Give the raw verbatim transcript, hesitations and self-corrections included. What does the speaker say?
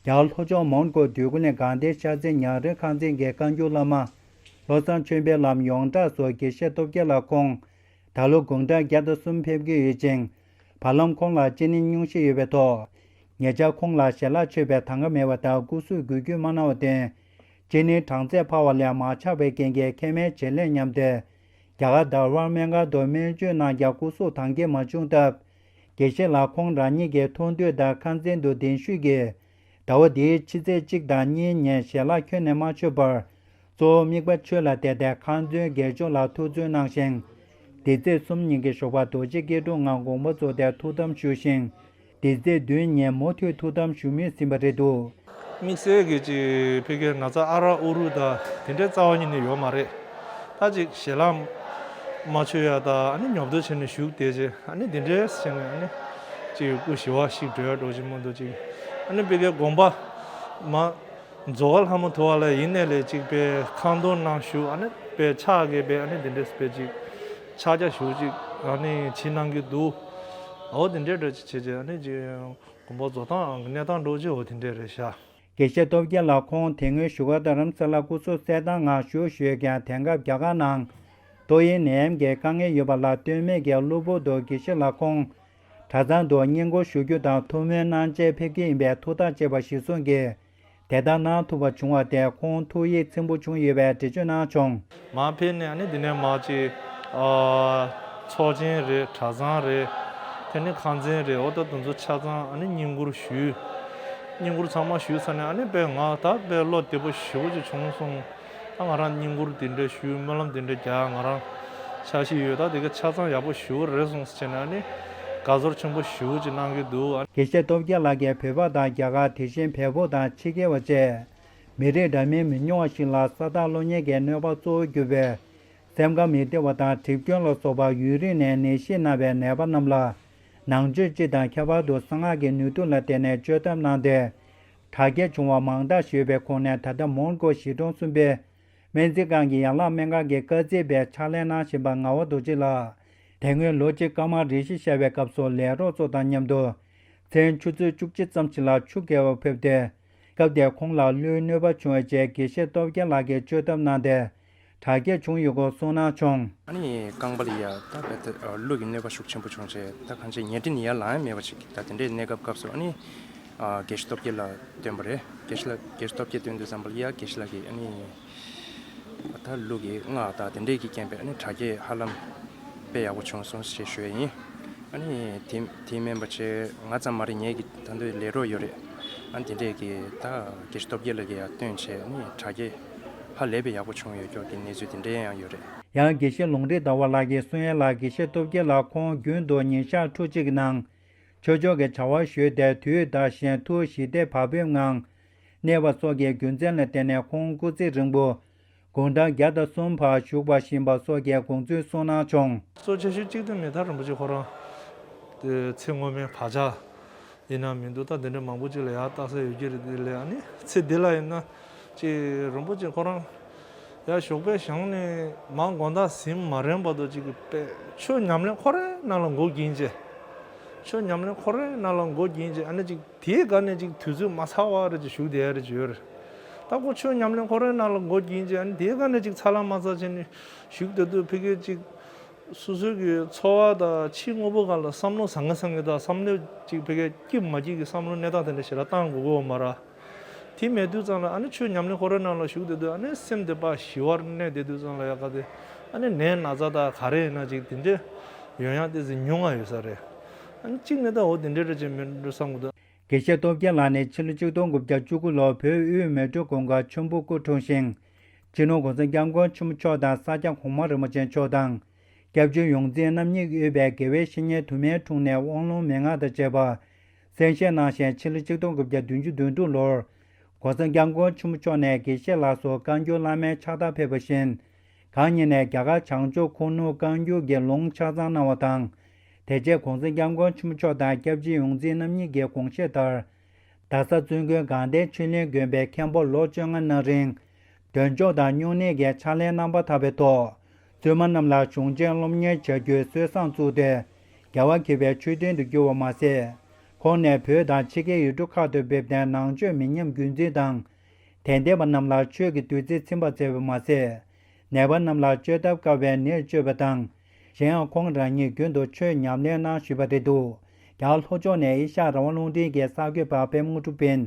རྒྱ་གར་ལྷོ་ཕྱོགས་མོན་གྷོ་འདོད་རྒུ་གླིང་དགའ་ལྡན་ཤར་རྩེ་ཉང་རལ་ཁང་ཚན་གྱི་བཀའ་འགྱུར་བླ་མ་བློ་བཟང་ཆོས་འཕེལ་ལམ་ཡོངས་གྲགས་སུ་དགེ་བཤེས་སྟོབས་རྒྱལ་ལགས་ཁོང་ད་ལོ་དགུང་གྲངས་བརྒྱ་དང་གསུམ་ཕེབས་ཀྱི་ཡོད་ཅིང་། བར་ལམ་ཁོང་ལ་གཅིན་སྙི་སྙུང་གཞི་ཡོད་པའི་ཐོག་ཉེ་ཆར་ཁོང་ལ་ཞལ་ལག་མཆོད་པའི་ཐང་ག་མེད་པ་དང་སྐུ་གཟུགས་འགུལ་སྐྱོད་མ་གནང་བར་བརྟེན། གཅིན་སྙིའི་གྲང་ཚད་འཕར་བ་ལས་མ་ཆག་པའི་རྐྱེན་གྱིས་མཁལ་མའི་བྱེད་ལས་ཉམས་ཏེ། རྒྱ་གར་དར་བར་སྨན་ཁང་དུ་སྨན་བཅོས་གནང་ཀྱང་སྐུ་གཟུགས་དྭངས་སྐྱེད་མ་བྱུང་སྟབས། དགེ་བཤེས་ལགས་ཁོང་རང་ཉིད་ཀྱི་ཐུགས་འདོད་དང་ཁང་ཚན་དུ་གདན་ཞུས་ཀྱིས། ཟླ་བ་འདིའི་ཕྱི་ཚེས་གཅིག་དང་གཉིས་ཉིན་ཞལ་ལག་ཁྱོན་ནས་མ་མཆོད་པར། གཙོ་བོ་དམིགས་པ་ཆོས་ལ་གཏད་དེ་ཁང་ཚན་དགེ་སྦྱོར་ལ་ཐུགས་བརྩོན་གནང་ཞིང་། འདི་ཚེས་གསུམ་ཉིན་གྱི་ཞོགས་པ་རྡོ་རྗེ་སྐྱིལ་ཀྲུང་ངང་དགོངས་པ་རྫོགས་ཏེ་ཐུགས་དམ་བཞུགས་ཤིང་། འདི་ཚེས་བདུན་ཉིན་མུ་མཐུད་ཐུགས་དམ་བཞུགས་མུས་ཟིན་པ་རེད་འདུག། དམིགས་བསལ་གྱི་ཅིག་ཕ་གིའི་ན་ཚ་ཨ་རག་ཨུ་རུ་དང་དེ་འདྲའི་རྩ་བ་ཉིད་ནས་ཡོད་མ་རེད། ད་ཅིག་ཞལ་ལག་མ་མཆོད་ཡ་དང་ཨ་ནི་ཉོབ་ཏོ་བྱས་ནས་བཞུགས་བསྡད་རྗེས་ཨ་ནི་དེ་འདྲའི་བྱས་ནས་ཨ་ནི་ཅིག་སྐུ་ཞི་བ་ཞིག་འགྲོ་ཡ་འགྲོ་ཅིག་མ་གཏོགས་ཅིག་ཨ་ནི་ཕ་གིའི་དགོངས་པ་མ། མཛོ་ག་ལྷ་མོ་ཐུ་བ་ལ་ཡིན་ནས་ལས་ཅིག་པའི་ཁང་སྟོང་ནང་བཞུགས་ཨ་ནི་པའི་ཕྱག་གི་པའི་ཨ་ནི་འདི་འདྲས་པའི་ཅིག་ཕྱག་རྒྱ་ཞུ་ཅིག་ཨ་ནི་ཕྱི་གནང་གི་འདུག། འོ་འདི་འདྲས་འདྲ་ཅིག་བྱས་ཅིག་ཨ་ནི་ཅིག་དགོངས་པ་རྫོགས་སྟངས་གནས་སྟངས་འགྲོ་ཅིག་འོ་འདི་འདྲས་རེད་ཤག། དགེ་བཤེས་སྟོབས་རྒྱལ་ལགས་ཁོང་དེ་སྔོན་བཞུགས་སྒར་རྡ་རམ་ས་ལ་སྐུ་གཟུགས་གསལ་ཐང་ངང་བཞུགས་ཞུས་ཀྱང་དེང་སྐབས་རྒྱ་གར་ནང་ཏོག་དབྱིབས་ནད་ཡམས་ཀྱི་དཀའ་ངལ་ཡོད་པ་ལ་ལྟོས་མེད་ཀྱི་གློ་བུར་དུ་དགེ་བཤེས་ལགས་ཁོང་གྲྭ་ཚང་དུ་བསྙེན་བཀུར་ཞུ་རྒྱུ་དང་ཐུགས་སྨོན་གནང་ཆེད་ཕེབས་ཀྱི་ཡིན་པའི་ཐུགས་ཐག་བཅད་པ་གཞིར་བཟུང་གིས། དེ་ལྟར་གནང་ཐུབ་པ་བྱུང་བར་དེར་ཁོང་ཐུགས་ཡིད་ཚིམ་པོ་བྱུང་ཡོད་པའི་འགྲེལ་བརྗོད་གནང་བྱུང་། མར་ཕེབས་ནས་ཨ་ནི་འདི་ནས་མར་ཅིག་ཨ་ཚོགས་ཆེན་རེད། གྲྭ་ཚང་རེད། དེ་ནས་ཁང་ཚན་རེད། འོ་ད་དེ་ཚོ་ཆ་ཚང་ཨ་ནི་བསྙེན་བཀུར་ཞུས། བསྙེན་བཀུར་ཚང་མ་ཞུས་ཚར་ནས་ཨ་ནི་དཔེ་ང་ད་དཔེ་བློ་བདེ་པོ་ཞེ་པོ་ཅིག་བྱུང་སོང་། ད་ང་རང་བསྙེན་བཀུར་འདི་འདྲ་ཞུས། སྨོན་ལམ་འདི་འདྲ་རྒྱག་ང་རང་འཆར་གཞི་ཡོད། ད་དེ་ག་ཆ་ཚང་ཡག་པོ་ཞེ་པོ་རེད་སོང་ཟེར་བྱས་ནས་ཨ་ནི་དགའ་ཚོར་ཆེན་པོ་ཞེ་པོ་ཅིག་གནང་གི་འདུག། དགེ་བཤེས་སྟོབས་རྒྱལ་ལགས་ཀྱིས་བོད་པ་དང་རྒྱ་གར་དེ་བཞིན་བལ་པོ་དང་ཕྱི་རྒྱལ་བ་བཅས་མི་རིགས་འདྲ་མིན་མི་ཉུང་བ་ཞིག་ལ་ས་རྟགས་སློབ་གཉེར་གྱི་གནོད་པ་གཙོ་བོ་གྱུར་པའི་སེམས་ཁམས་མི་བདེ་བ་དང་གྲིབ་སྐྱོན་ལ་སོགས་པ་ཡུན་རིང་ནས་ནད་གཞིས་ན་བའི་ནད་པ་རྣམས་ལ་ནང་ཆོས་སྤྱི་དང་ཁྱད་པར་དུ་གསང་སྔགས་ཀྱི་ནུས་སྟོབས་ལ་བརྟེན་ནས་བཅོས་ཐབས་གནང་སྟེ། དྲག་སྐྱེད་བྱུང་བ་མང་དག་ཞིག་ཡོད་པའི་ཁོངས་ནས་ད་ལྟ་མོན་གྷོ་གཞིས་གྲོང་གསུམ་པའི་སྨན་རྩིས་ཁང་གི་ཡན་ལག་སྨན་ཁང་གི་སྐར་རྩིས་པའི་ཕྱག་ལས་གནང་བཞིན་པ་ངག་དབང་རྡོ་རྗེ་ལགས། དེ་སྔོན་ལོ་གཅིག་སྐར་མ་རེ་བཞི་ཤར་བའི་སྐབས་སུ་ལས་རོགས་ཚོ་དང་མཉམ་དུ་མཚན་ཆུ་ཚོད་བཅུ་གཅིག་ཙམ་ཞིག་ལ་ཆུ་བརྒལ་བར་ཕེབས་ཏེ། སྐབས་དེར་ཁོང་ལ་གློའི་གནོད་པ་བྱུང་བའི་རྗེས་དགེ་བཤེས་སྟོབས་རྒྱལ་ལགས་ཀྱིས་བཅོས་ཐབས་གནང་སྟེ། དྲག་སྐྱེད་བྱུང་ཡོད་སྐོར་གསུངས་གནང་བྱུང་། ཨ་ནི་རྐང་པ་ལ་ཡ་ད་བེ་ད་གློ་གི་གནོད་པ་ཤུགས་ཆེན་པོ་བྱུང་རྗེས་ད་གང་ཅི་ཉལ་ཁྲི་ནས་ཡར་ལངས་ཡ་མེད་པ་ཞིག་ད་དེ་འདྲའི་གནས་སྐབས་སྐབས་སུ་ཨ་ནི་དགེ་བཤེས་སྟོབས་རྒྱལ་ལ་བསྟེན་པ་རེད། དགེ་བཤེས་ལ་དགེ་བཤེས་སྟོབས་རྒྱལ་བསྟེན་དུས་ཙམ་པ་ལ་ཡ་དགེ་བཤེས་ལགས་ཀྱིས་ཨ་ནི་ད་གློ་གི་རྔ་དང་དེ་འདྲས་ཀྱི་རྐྱེན་པས་ཨ་ནི་དྲག་སྐྱེད་ཧ་ལམ་དཔེ་ཡག་པོ་བྱུང་སོང་ཞེས་ཞུ་ཡ་ཡིན། ཨ་ནི་དེ་དེ་མིན་པ་བྱས་ང་ཙམ་མ་རེད། ངེད་ཀྱི་ད་དུང་ལས་རོགས་ཡོད་རེད། ཨ་ནི་དེ་འདྲས་ཀྱི་ད་དགེ་བཤེས་སྟོབས་རྒྱལ་ལགས་ཀྱིས་ཡར་བསྟེན་བྱས་ཨ་ནི་དྲག་སྐྱེད་ཧ་ལས་པའི་ཡག་པོ་བྱུང་ཡོད་སྐྱོར་གྱི་གནས་ཚུལ་དེ་འདྲས་ཡང་ཡོད་རེད། ཡང་དགེ་བཤེས་ལུང་རིགས་ཟླ་བ་ལགས་ཀྱིས་གསུང་ཡས་ལ་དགེ་བཤེས་སྟོབས་རྒྱལ་ལགས་ཁོང་རྒྱུན་དུ་ཉིན་ཞག་ཕྲུགས་གཅིག་གི་ནང་ཆོས་ཕྱོགས་ཀྱི་བྱ་བ་ཞུས་ཏེ་དུས་ལྟར་བཞིན་ཐུགས་ཞི་བདེ་བག་ཕེབས་ངང་གནས་པ་སོགས་ཀྱི་རྒྱུ་མཚན་ལ་བརྟེན་ནས་ཁོང་སྐུ་ཚེ་རིང་པོ་དགུང་གྲངས་བརྒྱ་དང་གསུམ་བར་བཞུགས་པ་བཞིན་པ་སོགས་ཀྱི་དགོངས་ཚུལ་གསུངས་གནང་བྱུང་། གཙོ་ཆེ་ཤོས་གཅིག་དེ་མེ་ཐར་རིན་པོ་ཆེ་ཁོ་རང་དེ་ཚེ་སྔོན་མའི་བག་ཆགས་ཡིན་ན་མི་འདུག་ད་དེ་འདྲ་མང་པོ་ཅིག་ལ་ཡར་བལྟ་ས་ཡོད་ཀྱི་རེད། དེ་ལས་ཨ་ནི་ཚེ་འདི་ལ་ཡིན་ན་ཅིག་རིན་པོ་ཆེ་ཁོ་རང་ཡར་ཞོགས་པའི་ཞང་ནས་མར་དགོང་དག་གཟིམ་མ་རན་བར་དུ་ཅིག་གི་པས་ཆོས་ཉམས་ལེན་ཁོ་རའི་ནང་ལ་མགོ་འགྱིང་བྱས། ཆོས་ཉམས་ལེན་ཁོ་རའི་ནང་ལ་མགོ་འགྱིང་བྱས་ཨ་ནི་ཅིག་དེའི་སྒང་ནས་ཅིག་དུས་ཚོད་མ་ཚར་བ་རེ་ཅིག་བཞུགས་བསྡད་ཡ་རེ་ཅིག་ཡོད་རེད། ད་ཁོ་ཆོས་ཉམས་ལེན་ཁོ་རའི་ནང་ལ་མགོ་འགྱིང་བྱས་ཨ་ནི་དེའི་སྒང་ནས་ཅིག་ཚ་ལ་མ་ཚ་བྱས་ནས་བཞུགས་བསྡད་དུས་ཕ་གི་ཅིག་སོ་སོའི་གི་འཚོ་བ་དང་ཕྱི་དངོས་པོ་སྒང་ལ་བསམ་བློ་བཟང་ངན་བཟང་ངན་དང་བསམ་བློ་ཅིག་ཕ་གི་སྐྱིད་མ་སྐྱིད་ཀྱི་བསམ་བློ་གནས་སྟངས་དེ་འདྲ་ཞེ་དྲག་བཏང་དགོས་ཀྱི་ཡོད་མ་རེད། དེ་མེད་དུས་ཙམ་ལ་ཨ་ནི་ཆོས་ཉམས་ལེན་ཁོ་རའི་ནང་ལ་བཞུགས་བསྡད་དུས་ཨ་ནི་སེམས་དེ་ཕར་ཞི་བར་གནས་བསྡད་དུས་ཙམ་ལ་ཡ་ག་དེ་ཨ་ནི་ནད་ན་ཚ་དང་ག་རེ་ཡིན་ན་ཅིག་དེ་འདྲའི་ཡོང་ཡག་དེ་ཚོ་ཉུང་ང་ཡོད་ས་རེད། ཨ་ནི་གཅིག་ནས་ད་འོ་དེ་འདྲའི་རེ་ཅིག་མིན་འགྲོ་བསམ་གི་འདུག། དགེ་བཤེས་སྟོབས་རྒྱལ་ལགས་ནི་ཕྱི་ལོ་ཆིག་སྟོང་དགུ་བརྒྱ་བཅུ་དགུ་ལོར་བོད་དབུས་མལ་གྲོ་གུང་དཀར་ཆུ་འབུ་སྐུ་འཁྲུངས་ཤིང་། སྤྱི་ནོར་༸གོང་ས་༸སྐྱབས་མགོན་ཆེན་པོ་མཆོག་དང་ས་སྐྱ་གོང་མ་རིན་པོ་ཆེ་མཆོག་དང་། སྐྱབས་རྗེ་ཡོངས་འཛིན་རྣམ་གཉིས་དབུས་པའི་དགེ་བའི་བཤེས་གཉེན་དུ་མའི་དྲུང་ནས་དབང་ལུང་མན་ངག་དང་བཅས་པ་གསན་བཞེས་གནང་ཞིང་ཕྱི་ལོ་ཆིག་སྟོང་དགུ་བརྒྱ་བདུན་ཅུ་དོན་དྲུག་ལོར་༸གོང་ས་༸སྐྱབས་མགོན་ཆེན་པོ་མཆོག་ནས་དགེ་བཤེས་ལགས་སུ་བཀའ་འགྱུར་བླ་མའི་ཕྱག་རྟགས་ཕེབས་པ་བཞིན། གང་ཉིད་ནས་རྒྱ་གར་བྱང་ཕྱོགས་ཁུ་ནུ་བཀའ་འགྱུར་གྱི་ལུང་ཆ་ཚང་གནང་བ་དང་། དེ་རྗེས་༸གོང་ས་༸སྐྱབས་མགོན་ཆེན་པོ་མཆོག་དང་སྐྱབས་རྗེ་ཡོངས་འཛིན་རྣམ་གཉིས་ཀྱི་དགོངས་བཞེད་ལྟར། རྡ་ས་བཙུན་དགོན་དགའ་ལྡན་ཆོས་གླིང་དགོན་པའི་མཁན་པོ་ལོ་བཅོ་ལྔ་གནང་རིང་། འདོན་ཆོག་དང་སྨྱུང་གནས་ཀྱི་ཕྱག་ལེན་རྣམ་པར་དག་པའི་ཐོག་བཙུན་མ་རྣམས་ལ་གཞུང་ཆེན་སློབ་གཉེར་བྱ་རྒྱུའི་སྲོལ་བཟང་བཙུགས་ཏེ། རྒྱལ་བ་དགྱེས་པའི་མཆོད་རྟེན་དུ་གྱུར་བ་མ་ཟད། ཁོང་ནས་བོད་དང་ཕྱི་རྒྱལ་ཡུལ་གྲུ་ཁག་ཏུ་ཕེབས་ཏེ་ནང་ཆོས་མི་ཉམས་རྒྱུན་འཛིན་དང་། དད་ལྡན་པ་རྣམས་ལ་ཆོས་ཀྱི་བདུད་རྩི་ཚིམ་པ་མཛད་པ་མ་ཟད། ནད་པ་རྣམས་ལ་བཅོས་ཐབས་དཀའ་བའི་ནད་བཅོས་པ་དང་། གཞན་ཡང་ཁོང་རང་ཉིད་རྒྱུན་དུ་ཆོས་ཉམས་ལེན་གནང་བཞིན་པ་རེད་འདུག་རྒྱ་གར་ལྷོ་ཕྱོགས་ནས་ཨེ་ཤ་ཡ་རང་དབང་རླུང་འཕྲིན་གྱི་གསར་འགོད་པ་པད་མ་དངོས་གྲུབ་ཡིན།